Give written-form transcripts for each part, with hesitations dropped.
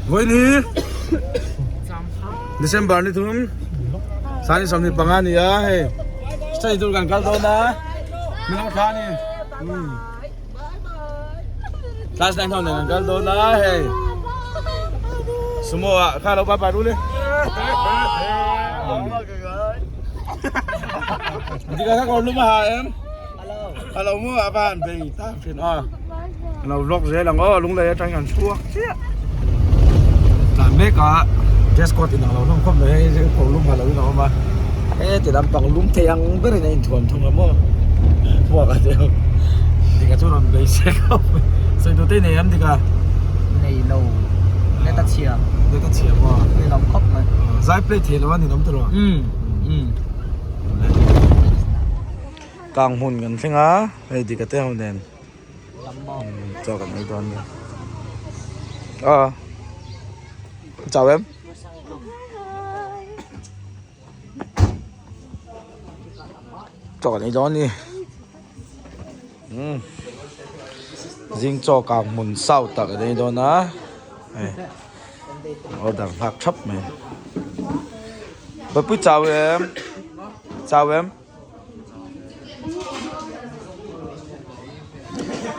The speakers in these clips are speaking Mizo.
Vawiin hi December ni thum sani 25 a ni a hei study tour kan kal dawn a min lo thla a ni class 9 ho nen kan kal dawn a hei sumo ah kha lo bye bye ru le Dika kha kawr lum a ha em Alo maw a va han bei tak thin a Alo vlog zel ang aw lunglei atang hian chhuak chiah Tlan mek a dress code inang lo hlawm khawp mai hei kawr lum ha lo in a awm a heti lampang lum thei ang ber in a inthuam thung a maw Hmuak a deuh Dika chu rawn bei sek khawp mai Sawi duh te i nei em Dika? Nei lo Net a chhia Net a chhia maw? Ninawm khawp mai Zai play thei lo a ninawm tawh lo Umm umm. Kang hmun kan thleng a hei dika te ho nen chaw kan ei dawn a ni aw chau em chaw kan ei dawn a ni umm zing chaw kang hmun south ah kan ei dawn a hei order nghak thap mai Bapui chau em chau em.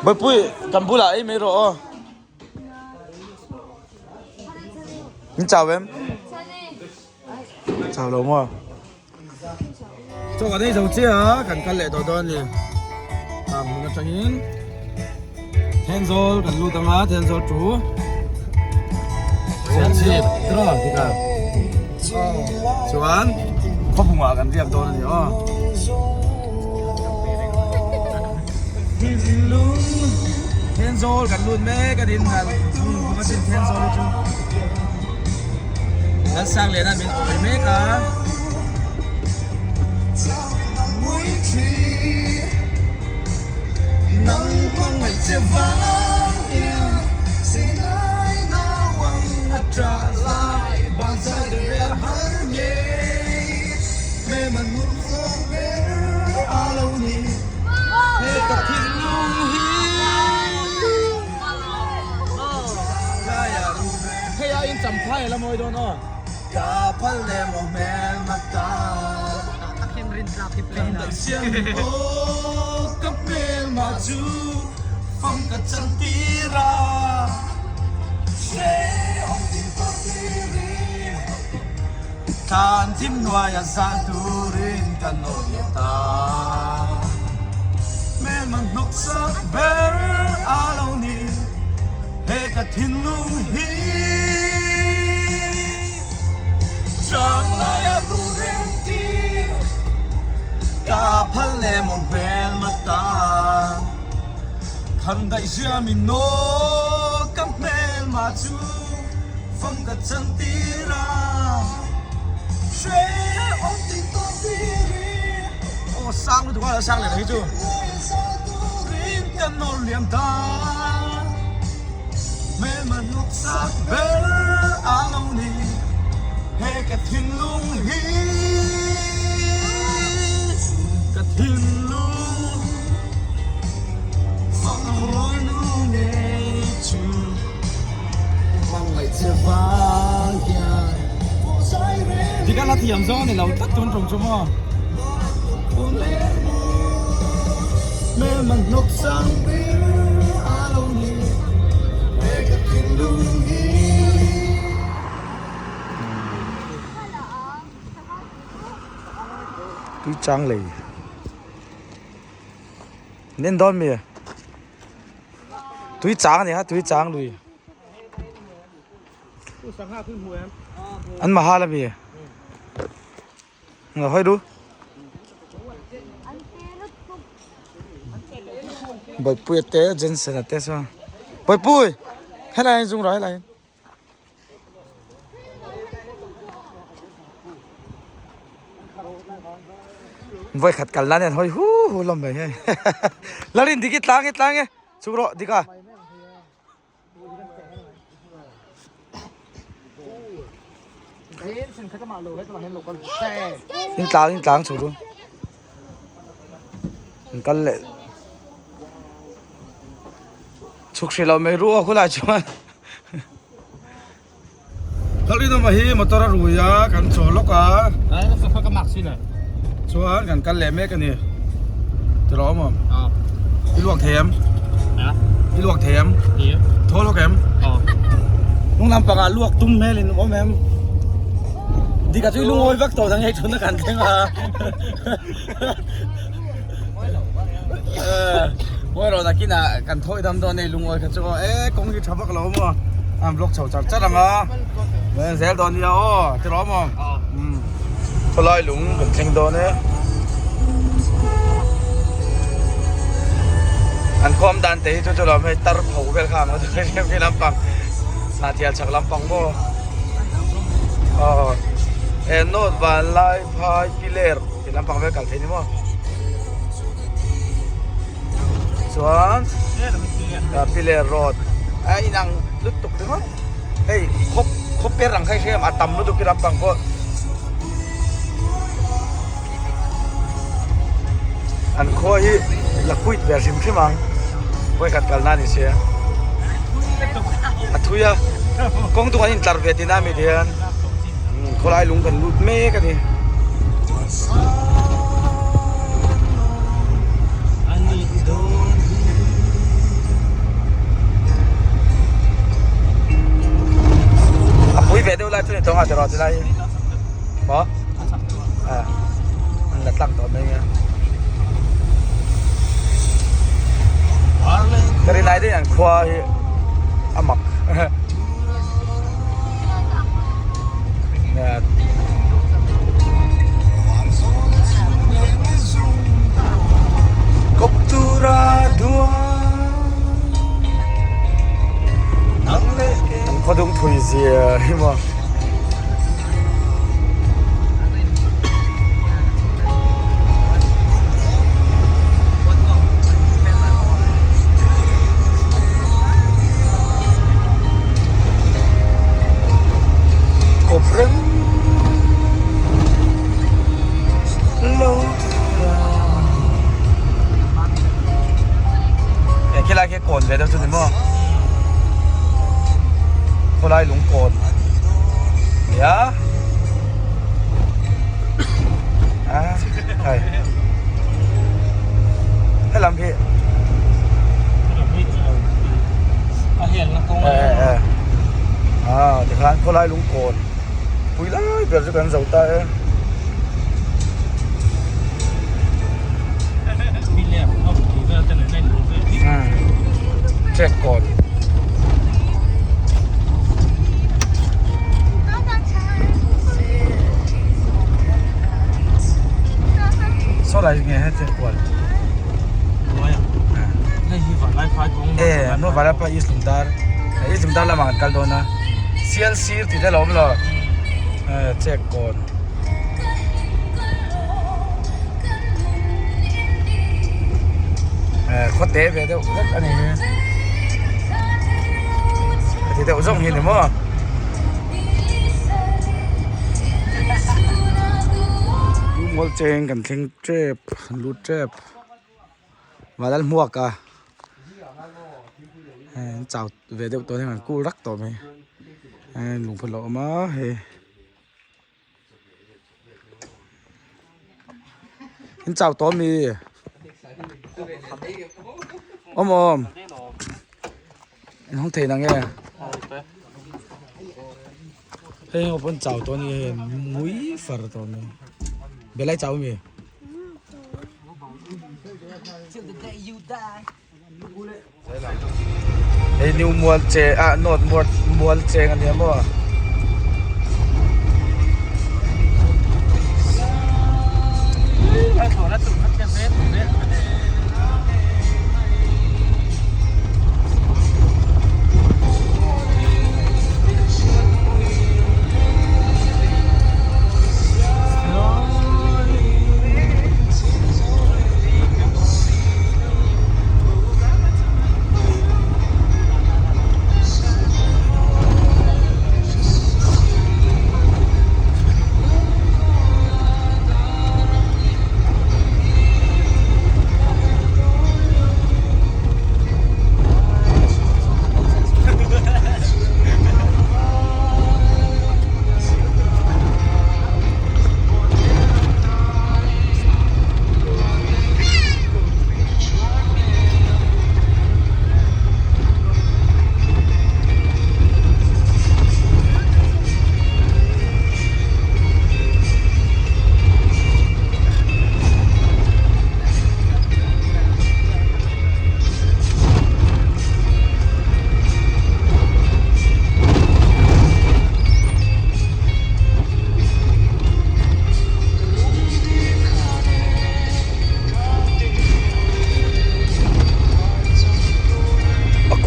Bawihpui kan bulah ei mai rawh aw. Min chau em? Chau lo maw? Chaw kan ei zo chiah a, kan kal leh tawh dawn a ni. Tah hmun atangin Thenzawl kan lut ang a, Thenzawl chu Serchhip tiraw dik a. Chuan khawbungah kan riak dawn a ni aw. Thenzawl kan lut mek a din han chhung a sin Thenzawl hi chu Lalsangliana min awi mek a. Thlan thim hnuaia zan turin kan awm leh ta. Hmelman hnawk sak ber a lo ni he ka thinlung hi. Chang laia duh reng tir ka phal lem awm hmelma ta. Khan daih zia min naw ka hmelma chu fam ka chan tir a. Hrehawm tih tawh tirin aw sang lutuk a sang leh hi chu turin ka nawr liam ta. Hmelma hnawk sak ber a lo ni he ka thinlung hi ka thinlung fang nu ngei chu hmangaih che vang hian Dik a la thiam zawng a ni lo tlat tun tum chu maw Hmelma hnawk sang ber a lo ni he ka thinlung hi. Tui chang lei nen dawn mi tui chang a ni kha tui chang lui an mahal a mi Nga hawi du. Bawihpui a te Jensen a te chuan Bawihpui helai in zung rawh helai in. Vawi khat kal nan hian hawi hu hu hlawm mai hei. Lalin dik i tlang i tlang e chhuk rawh dik a. In tlang in tlang chho chu an kal leh chhuk hrih loh mai ruh a khulai chuan. Lalrinawma hi motor a rui a kan chaw lawk a chuan kan kal leh mek a ni tiraw awm awm i luak thei em i luak thei em thaw lawk em hnung lampangah luak tum hmel in awm em dika chu i lungawi vak tawh dang hei chhun a kan thleng a. Mawi rawh nakinah kan thawi dam dawn nei lungawi kha chu aw e kawng hi tha vak lo maw an vlog chho char char ang a nen zel dawn nia aw ti rawh maw khawlai lung kan thleng dawn e an khawm dan te hi chu chu lawm hei tar pho vel kha ang khi lampang hnah chak lampang maw aw e note vanlai phai piler Ti lampang vel kal thei ni maw? Chuan Piler road a inang lutuk ringawt hei khawp khawp per ang kha i hria em a tam lutuk khi lampang pawh an khua hi la kuit ve hrim hrim ang vawikhat kalna a ni sia a thui a kawng dung an intlar ve tihna ami tihian. Khawlai lung kan lut mek a ni. A pui ve deuh lai chu ni tawng a tiraw tilai hi. Maw? A an la tlak tawh mai a. Ka rinai deuh an khua hi a mak. An khawdung thui zia hi maw. Kawp reng lo e khilai khi kawn ve deuh chu ni maw khawlai lung kawn nia a hei helam khi a tikhan khawlai lungkawn pui lai ber chu kan zo ta e. Trek kawn. Saw lai nge he trek kual. E no Varapa East Lungdar East Lungdar lamah kan kal dawn a sial sir tih te a lo awm lo check kawn khaw te ve deuh vek a ni hi heti deuh zawng hi a ni maw. Mual cheng kan thleng tep kan lut tep. Vanlal hmuak a hei an chau ve deuh tawh hian an kul rak tawh mai hei lungphun lo awm a hei in chau tawh ami awm awm in hawng thei nang e hei ho pawn chau tawh a ni hei mui far tawh mai belai chau ami. Hei new mual che ah north mual mual cheng a nia maw.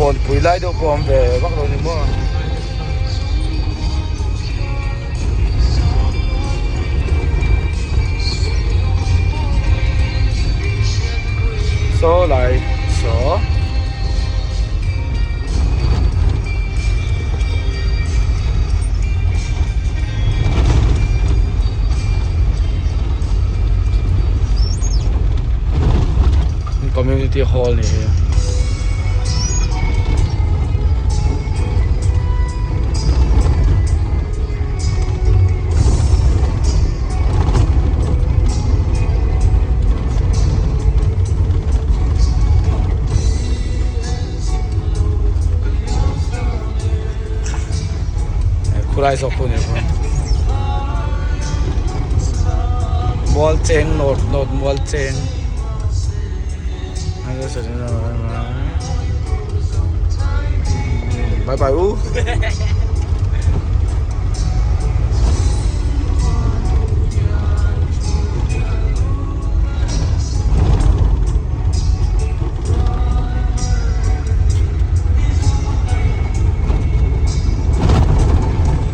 Kawnpui lai deuh pawh a awm ve vak lo ni maw. Saw lai saw. Community hall ni hi. Khulai zawk pawh ni lo mual cheng nawt nawt mual cheng bye bye u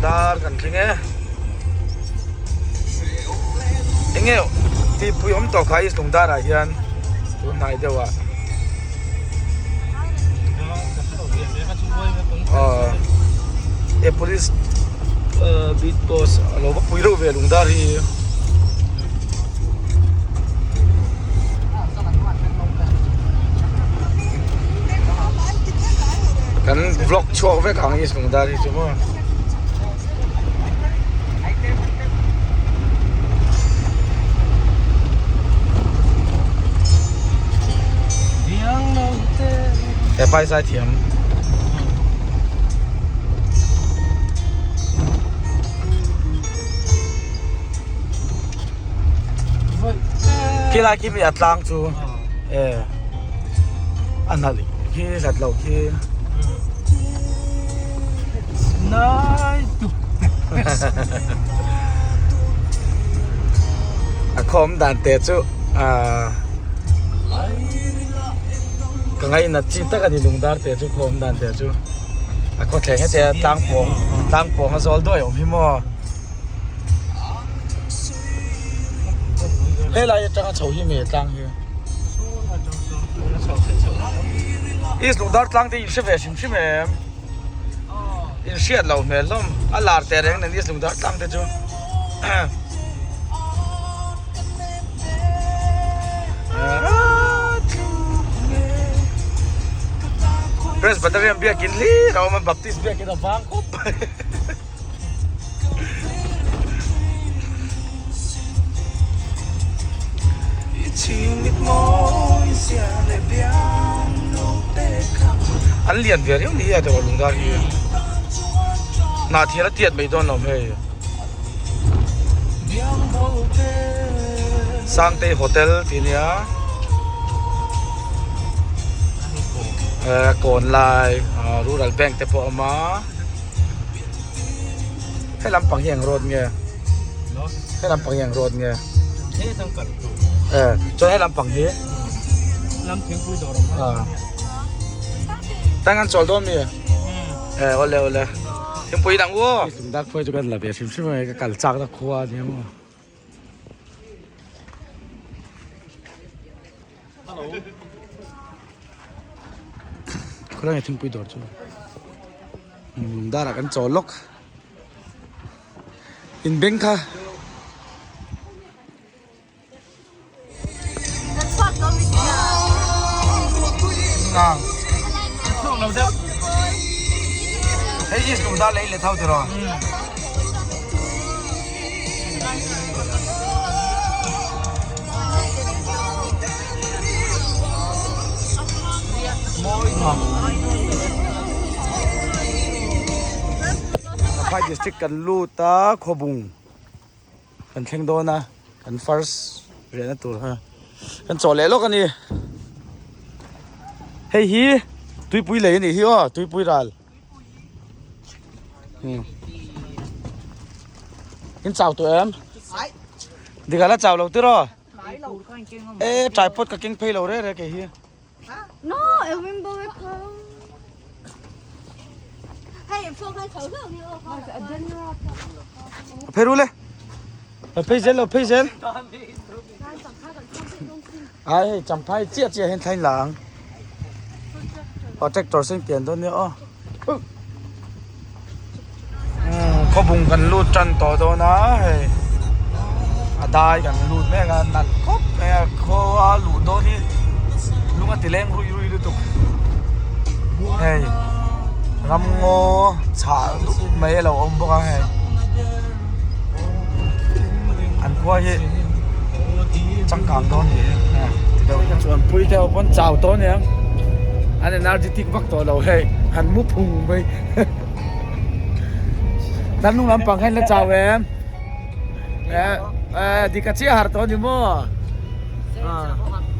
Dar kan tling e enge tihpui awm tawh kha east lungdar ah hian tun hnai deuh ah aw e police beat post a lo va pui reuh ve lungdar hi. Kan vlog chhuak vek ang East Lungdar hi chu maw. He pai zai thiam. Khilai khi mi a tlang chu e a nalh khi hlat loh khi a khawm dan te chu ah ka ngainat chi tak a ni lungdar te chu khawm dan te chu a khawthleng hete tlang pawng tlang pawng a zawl duai awm hi maw. Helai atanga chho hi nge tlang hi East Lungdar tlang te in hre ve hrim hrim em in hriat loh hmel hlawm a lar teh reng nen East Lungdar tlang te chu Presbyterian biakin hlir a awm a Baptist biakin a vang khawp mai. An lian ve riau ni a tawh lungdar hi hnah thial a tiat mai dawn lo hei Sangtei hotel tih ania kawn lai rural bank te pawh a awm a. He lampang hi eng road nge? He lampang hi eng road nge? Eh, chuan he lampang hi? Ah. Tang an chawl dawn mi? Eh, ole ole. Thingpui dang u. Dak phuai chu kan la ve hrim hrim mai ka kal chak na khua ania maw. Khawlai nge thingpui dawr chu darah kan chawl lawk in beng kha hei hi kum dar lei leh tho tiraw. Champhai district kan lut a khawbung kan thleng dawn a kan first riahna tur kha kan chawh leh lawk a ni hei hi tuipui lei a nih hi aw tuipui ral. In chau tawh em? Dikah la chau lo tiraw? E tripod ka keng phei lo re re kei hi. No, I remember it. Phei ru le. Phei zel lo phei zel. Ai hei champhai chiah chiah hian thlain la ang. Aw tractor sen pian dawn nia aw. Khawbung kan lut tan tawh dawn a hei a dai kan lut mek a nalh khawp mai a khaw a luh dawn hi lung a ti leng rui rui lutuk hei ramngaw chhah dup mai a lo awm bawk a hei an khua hi changkang dawn ni e ti deuh hian chuan pui te ho pawn chau tawh aniang an energetic vak tawh lo hei an mu phung mai tan hnung lampang hian la chau em eh eh dik a chiah har tawh ani maw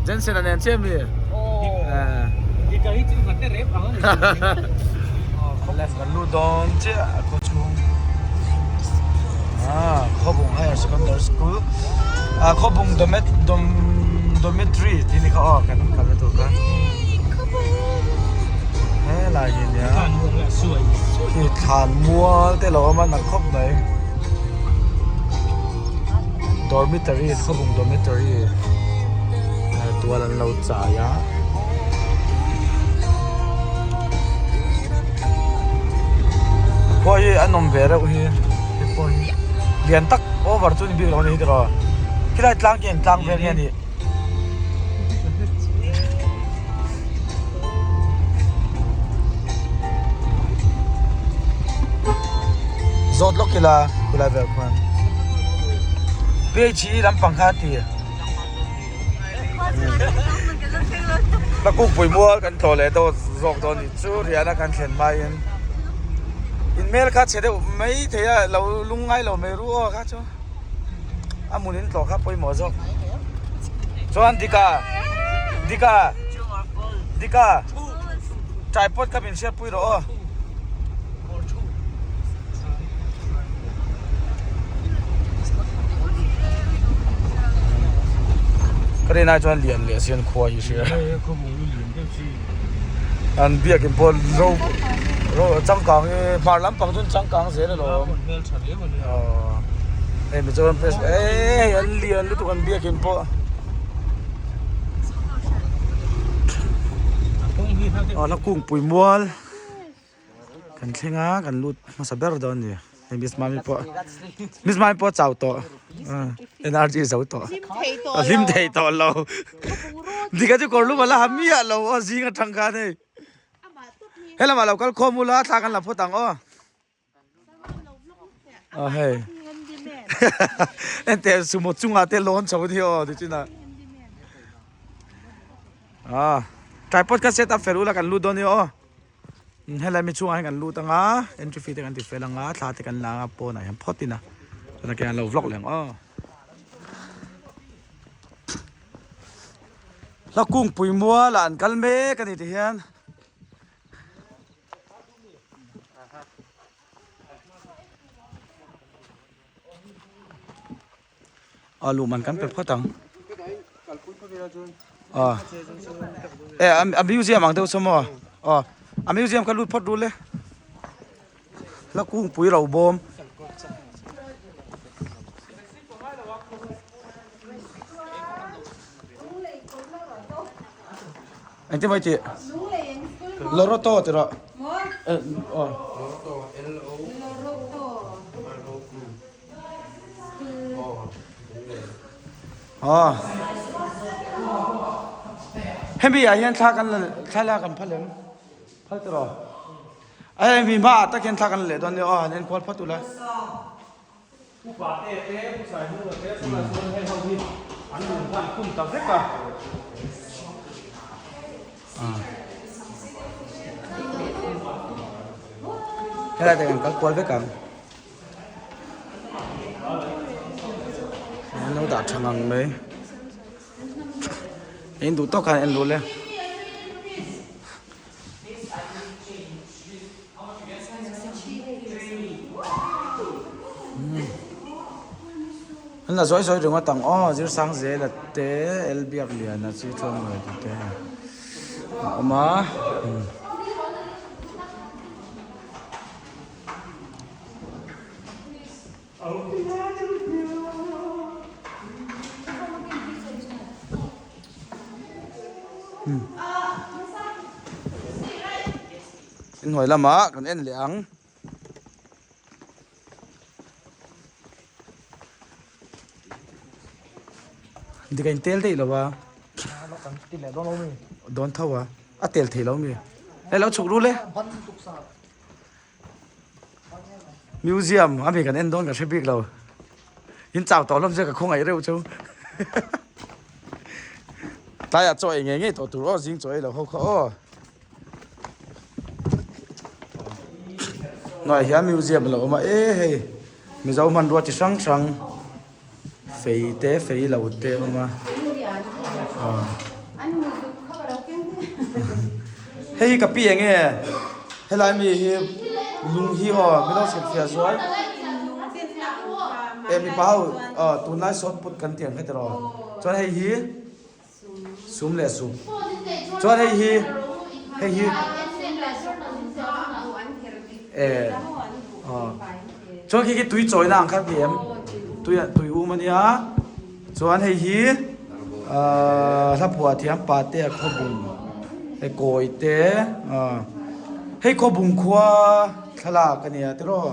Jensen a nen chiah mi eh dik a hi chu ka te rep ang ani left kan lut dawn chiah a khaw chhung ah Khawbung Higher Secondary School ah Khawbung Domet Dom Dormitory tih ni kha aw kan kalna tur kha helai hi nia khi thlan mual te lo awm a nalh khawp mai dormitory Khawbung dormitory tual an lo chai a. Khua hi a nawm ve reuh hi he pawh hi lian tak over chu ni bik lo a ni hi tiraw khilai tlang khi an tlang vel nge ni zawt lawk ila khulai vel khuan page hi lampang kha a ti. Lakukpui mual kan tlawh leh dawt zawk dawn ni chu riahna kan thlen hmain in hmel kha chhe deuh mai thei a lo lung ngai lo mai ru aw kha chu a hmun in tlawh kha pawimawh zawk chuan Dika Dika Dika tripod kha min hriatpui rawh aw. Ka rin ai chuan lian leh sian khua hi hria an biakin pawh ro ro changkang hi hmar lampang chuan changkang zel alawm aw hei Mizoram press eh hei an lian lutuk an biakin pawh aw la kungpui mual. Kan thleng a kan lut hmasa ber dawn a ni hei miss mami pawh miss mami pawh a chau tawh energy zo tawh a hlim thei tawh lo dika chu kawr lum a la ha miah lo aw zing atang khan hei helamah lo kal khawm ula thla kan la phawt ang aw. Aw hei enteh sumo chungah te lawn chho ni aw tichin ah ah tripod kha set up fel ula kan lut dawn ni aw helai mi chungah hian kan lut anga entry fee te kan ti fel anga thla te kan la anga pawnah hian phawt in a chuan ke an lo vlog leh ang aw hla kungpui mualah an kal mek a ni ti hian. A luh man kan pe phawt ang a e a museum ang deuh saw maw aw a museum kha lut phawt rul e la kungpui ro bawm. Engtin mai tih? Loroto ti rawh. Aw. Hemi ah hian thla kan la thla lak an phal em? Phal ti rawh. A hemi hmaah tak hian thla kan la leh dawn nia aw han enkual phawt ula. Upa te te Pu Saihmuna te tunah chuan hei ho hi an lung hman khum ta vek a. Helai te kan kal kual vek ang. An lo dah tha ngang mai. In duh tawk khan en lut le. An la zawi zawi ringawt ang aw zir sang zel a te el biak lian a chi chuan ngawi tih te a awm a. Inhnuai lamah kan en leh ang. Dik a intel daih lo a. Dawn tho a. A tel thei lo mi. Hei lo chhuk rul e. Museum a mi kan en dawn ka hre bik lo. In chau tawh hlawm sia ka khawngaih reuh chu. Tlaiah chaw ei ngei ngei tawh tur aw zing chaw ei lo ho kha aw. Hnuaiah hian museum a lo awm a e hei mizo hmanrua chi hrang hrang fei te fei lo te a awm a hei hi ka pi eng nge helai mi hi lung hi aw min lo hrilhfiah zuai e mipa ho aw tunlai sawt put kan tih ang kha tiraw chuan hei hi. Sum leh sup. Chuan hei hi hei hi eh chuan khi khi tui chawina ang kha ti em tui tui um ania chuan hei hi hla phuah thiam pate a khawbung hei kawi te hei khawbung khua thlalak ania tiraw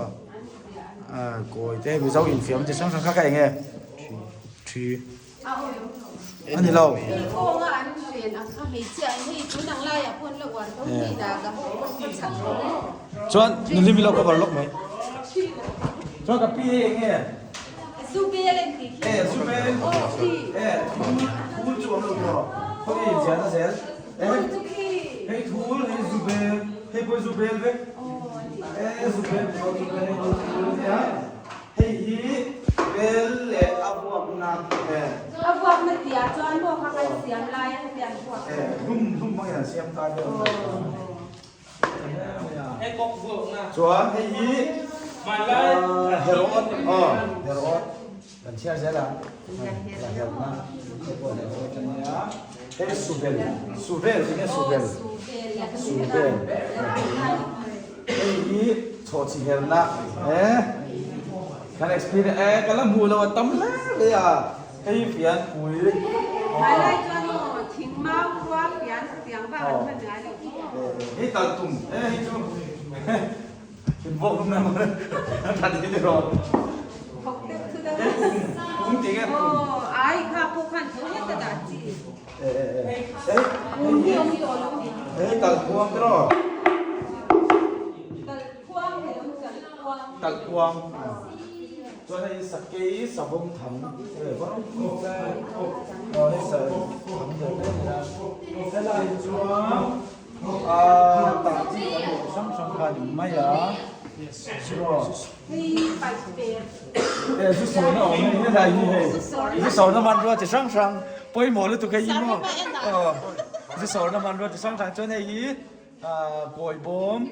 kawi te mizo infiam chi hrang hrang kha kha eng nge thi. A ni lo. Chuan nuli mi lo cover lawk mai. Chuan ka pi hei eng nge? E zubel. E thul thul chu awm lo tawh. Khawi inziahna zel. E hei thul hei zubel hei pawh hi zubel vek. E zubel zubel hei thul ania. Hei hi bel leh a vuakna e. A vuakna tih ah chuan maw kha kan siam lai a heti an vuak. E hlum hlum hmangin an siam ta vel mai. Hei kawk vuakna. Chuan hei hi herawt aw herawt kan chhiar zel ang. La herna hei pawh herawt a nia. Hei suvel suvel tinge suvel suvel. Hei hi chhawhchhi herna e kan experience e ka la hmuh lo a tam hle mai a hei hi fianpui Hmailai chuan aw thing mau khua fian tiang vak an hman ngai lo hei tal tum e hei chu in vawk hlum na maw a that hi ni rawh thawk deuh chu deuh kum ti nge kum aw ai kha pawh khan tho het a dah chi e e e kum hi awm tawh lo hei tal khuang te rawh Talh kuang chuan hei sakei savawm thang aw hei sa thang ber ber a nia helai hi chuan aaa tah chi kan hmuh chi hrang hrang kha a ni mai a e zu sawrna awm hei helai hi hei zu sawrna hmanrua chi hrang hrang pawimawh lutuk hei hi maw aw zu sawrna hmanrua chi hrang hrang chuan hei hi. Kawi bawm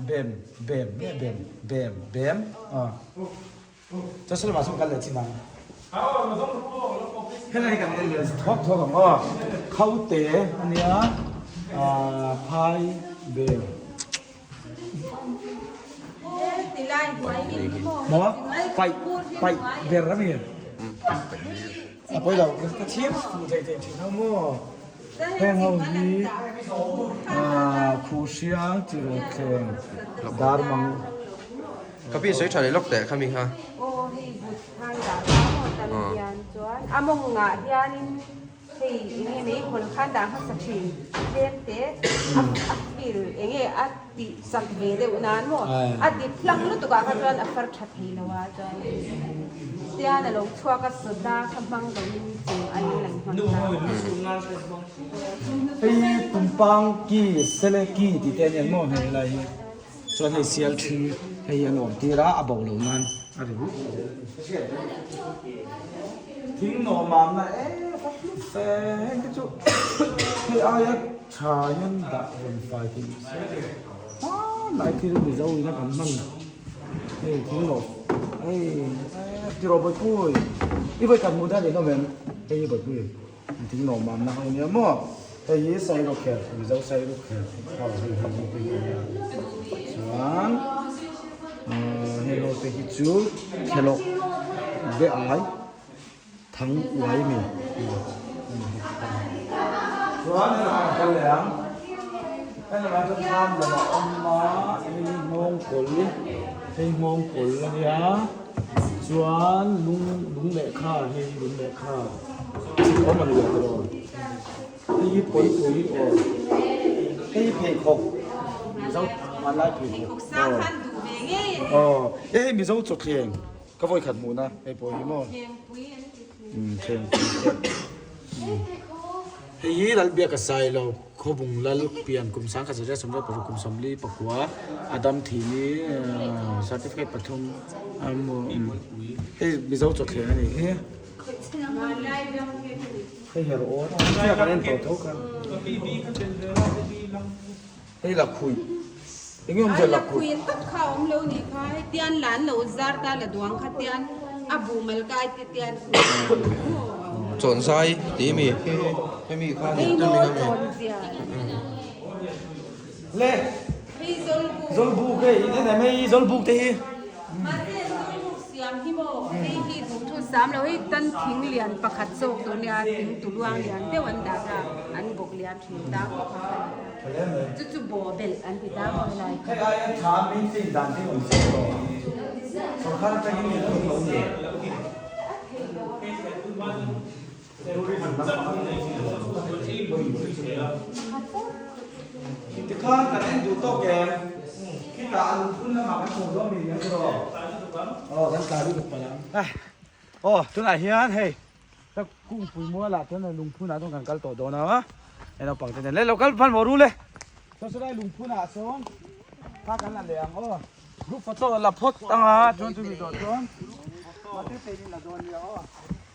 bem bem nge bem bem bem a chuan sawi sawn kal leh chin ang helai hi kan en leh thuak thuak ang aw khaute ania phai bem maw paih paih ber a ni a pawi lo ka chhim thei thei thin ho maw. Heng ho hi khuh hriang chi rawh thleng dar mang. Ka pi sawi tha leh lawk teh khami kha. Aw hei but phai dah ta maw tam hian chuan a mawngah hianin hei enge mei hawn khan dah hmasa thin tlem te a feel enge a tih chak ve deuh nan maw a dip hlang lutuk ah kha chuan a far tha thei lo a chuan tian a lo chhuak a soda kha hmang lo in chung a in an hmang ta. Hei tumpang ki sele ki tih te a nia maw hei helai hi chuan hei sial thi hei an awm tir a a bo lo nan a ri rup thing nawh mamna em heng te chu hei aia Tha hian dah rawn fai thei se hmanlai thil Mizo ina kan hman hei thil lawh hei tiraw Bawihpui i vawi khat hmuh dan in awm em hei hi Bawihpui thil lawh mam na ho nia maw hei hi Sairawkher Mizo Sairawkher ho hei hei ho te hi ania chuan hei ho te hi chu thelawk be ai. Thang uai mi chuan helai ah kal leh ang. Helamah chuan thlam lam a awm a, hei hi nghawng kawl, hei nghawng kawl a nia chuan lung lung lehkha hei hi lung lehkha awm a ni lo tiraw hei hi pawipui aw hei hi pheikhawk mizo hmanlai pheikhawk aw aw hei hi mizo chawthleng ka vawikhat hmuhna hei pawh hi maw thlengpui te hei hi Lalbiaka Sailo Khawbung Lal pian kum 1926 kum 49 a dam thih ni certificate pathum hei Mizo chawthleng a nih hi hei her awn a kan en tawh tho kha hei lakhuih eng nge awmzia lakhuih lakhuih tak kha awm lo nih kha hetian la an lo zar ta la duang kha tian a bu mal kai te tian Chawnzai tih mi hemi kha ni tumi kha mi le zawlbuk hei in en em hei zawlbuk te hi Mahse zawlbuk siam hi maw hei hi duhthu sam lo hei tan thing lian pakhat zawk tur nia thing tuluang lian deuh an dah ta an bawk lian thin ta khawp a. Chu chu baw belh an ti ta maw helai kha. Hei aia tha maintain dan hi awm se tawh ang. Sorkar atangin in awm lo ni. Tikhan kan en duh tawk em? Khitah a lungphun lamah kan hmuh dawn mi nia tiraw? Aw kan tla lutuk palh ang. Aw tunah hian hei Ka kungpui mualah chuan lungphunah chuan kan kal tawh dawn a, hei naupang te nen le lo kal phal maw ru le. Saw sawlai lungphunah sawn kha kan la leh ang aw. Group photo la phawt ang a, chuan chumi zawh chuan mate te in la dawn nia aw.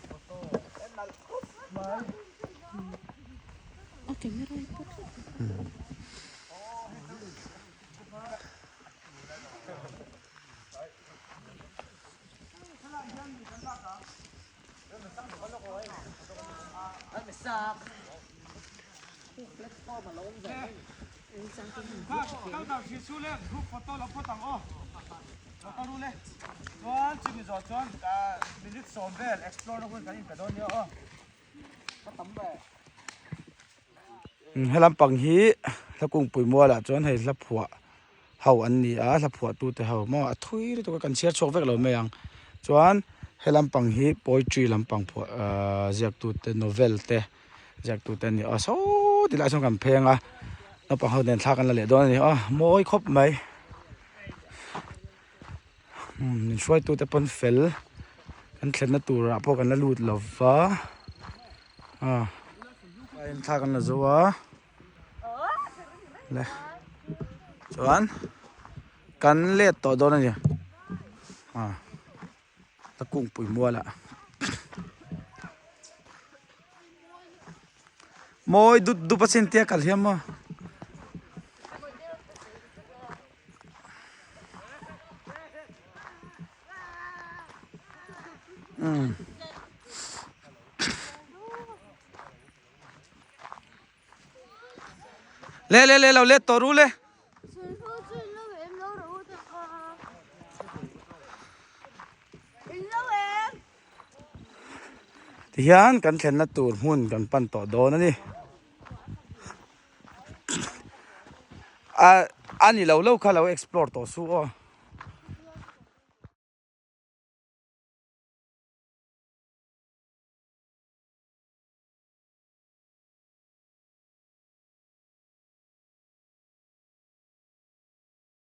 Photo en nalh khawp mai. Helam pang hi hla kungpui mualah chuan hei hla phuah ho an ni a hla phuah tute ho maw a thui lutuk a kan chhiar chhuak vek lo mai ang chuan he lampang hi poetry lampang phuah ahh ziak tute novel te ziak tute an ni a saw ti lai sawn kan pheng a naupang ho nen thla kan la leh dawn a ni a mawi khawp mai umm min hruaitute pawn fel kan thlenna turah pawh kan la lut lo va ah thla kan la zo a. Le chuan kan let tawh dawn a ni ah a kungpui mualah mawi dup dup a chin tia kal hiam maw. Le le le lo let tawh ru le. Tihian kan thlenna tur hmun kan pan tawh dawn a ni. A a ni lo lo kha lo explore tawh suh aw.